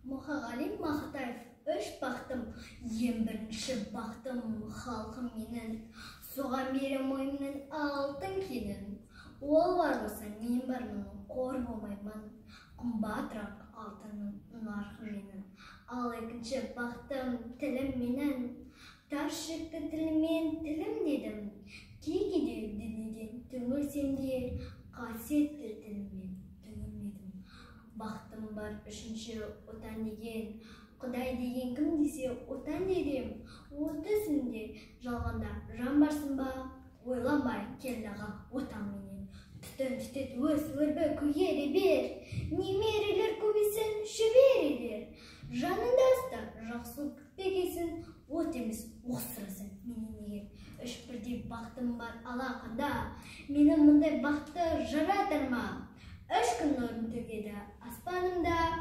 Мұқағали Мақатаев. Үш бақытым. Ең бірінші бақытым — халқым менің. Соған берем мойнымның алтын кенін. Ол бар болса, мен бармын, қор болмаймын. Қымбатырақ алтынның нарқы менің. Ал екінші бақытым — тілім менің. Тас жүректі тіліммен тілім дедім. Кей кейде дүниеден түңілсем де, қасиетті тіліммен түңілмедім. Бақытым бар үшінші — Отан деген. Құдай деген кім десе, Отан дер ем. 30 күнде жалғанда жан барсын ба, ойланбай кел дағы Отанменен. Түтін түтет, өс, өрбі, көгере бер. Немерелер көбейсін, шөберелер. Жаныңда ұста, жақсылық күтпегесін, от емес, оқ сұраса менен егер. Үш бірдей бақытым бар алақанда. Менің мұндай бақытты жаратар ма? Үш күн нұрын төгеді аспанымда.